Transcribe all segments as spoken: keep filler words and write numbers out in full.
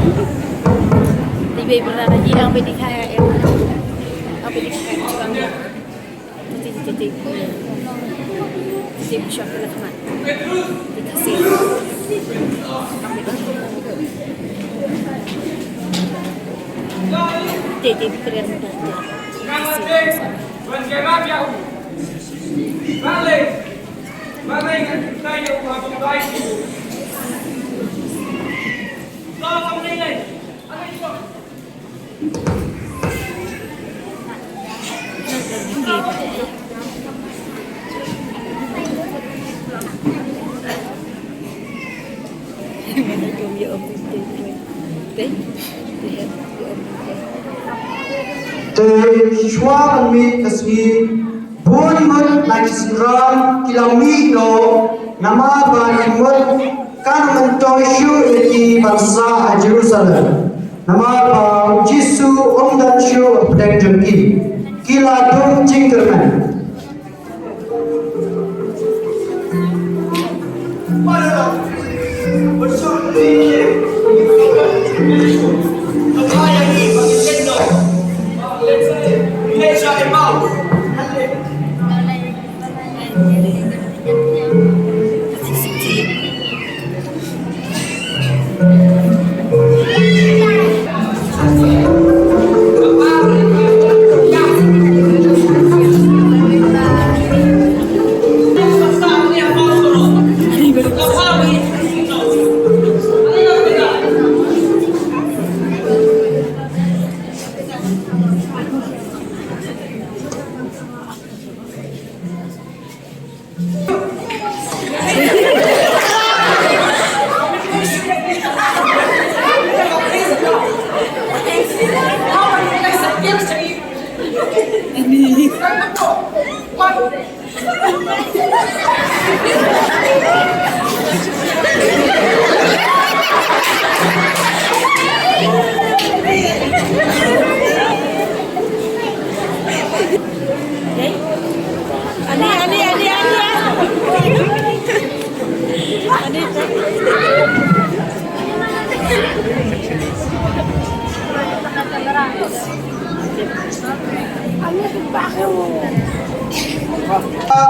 Di bei berada di ang bei di kaya em. Ang bei di kaya em. Titi, titi. Titi, bisa kena kena. Titi, titi. Titi, titi. Te shuwa ban mih ka sngi, bun ngut na ki synran ki la mih noh, namar ba ki mut kan myntoi shuh ïa ki ban sah ha Jerusalem. Namar ba u Jisu um don shuh hapdeng jong ki. Ki la dum jingkyrmen.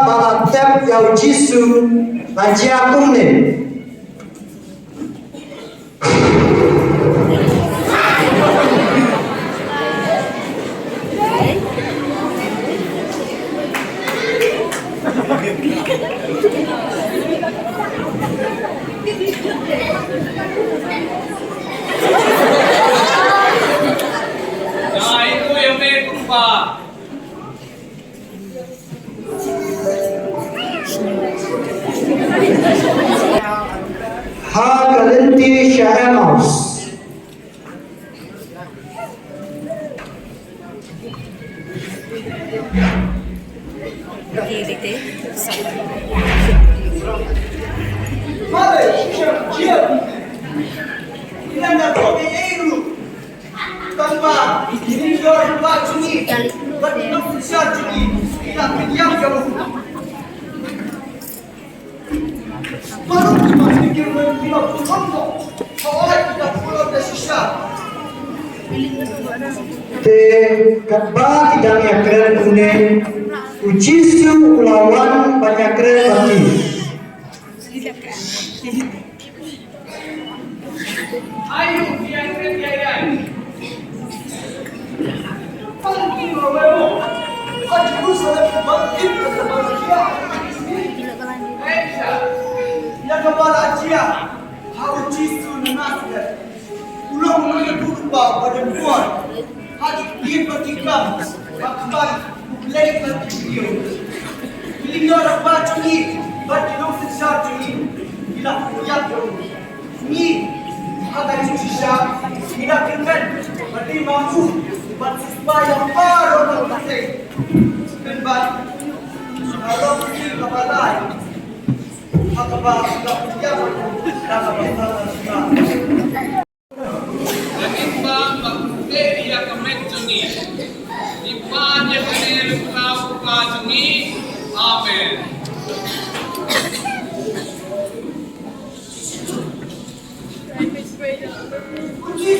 Ba la tep ïa u Jisu la jia kumne. Ha ka lynti sha Emaus. Te katba ki dang ïakren kumne, u Jisu u la wan ban ïakren bad ki. Ïa kaba la jia ha u Jisu na Nasareth. U long u mane u ba ba dei buan ha ki ïing ba ki kam ba kban u Blei ba ki briew. Ki lyngdoh ba jong ngi ba ki nongsynshar jong ngi ki la ïap jong ngi. Ngi ha ka jingshisha ngi la kyrmen ba dei ma u ba sispa ïa baroh na u Blei. Kyrmen ba ha ka lok ki kaba lai. Nangta ba pynbeit ïa ka met jong ngi. Ngi pan ïa kane lyngkhuh u Kpa jong ngi. Amen. Ngi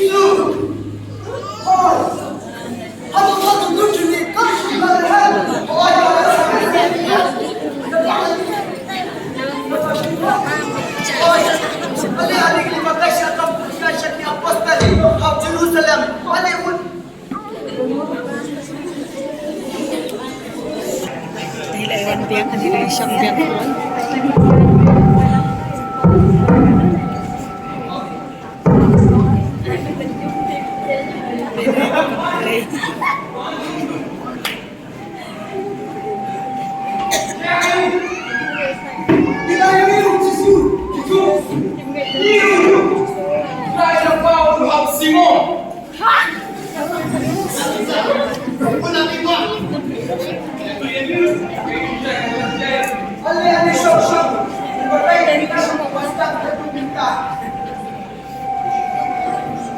la wan biang, ngi la shong biang.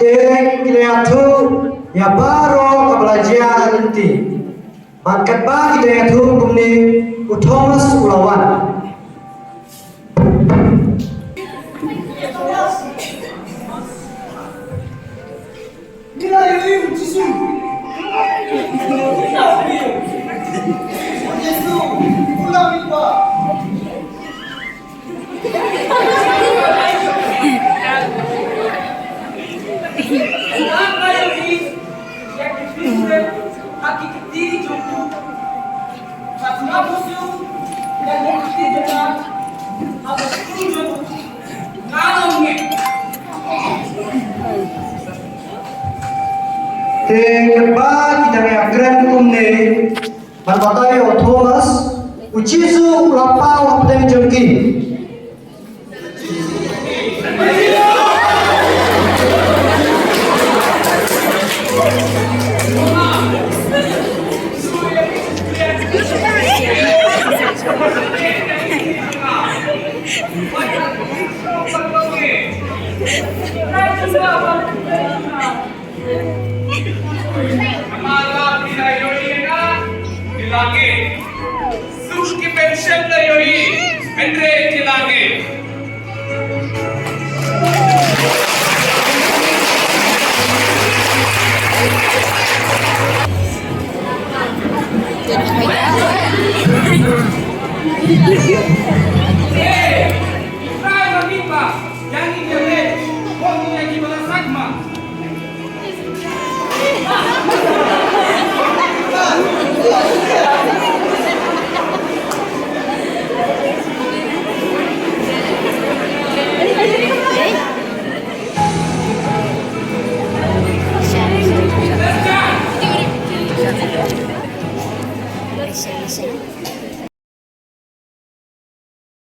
Te ngi la ïathuh ïa baroh kaba la jia ha lynti. Bad katba ngi la ïathuh kumne, u Thomas u la wan. Te katba ki dang ïakren kumne, ban batai ïa u Thomas, u Jisu u la paw hapdeng jong ki. Namar ba phi la ïohi ïa nga, phi la ngeit. Suk ki pension la ïohi, hynrei phi la ngeit.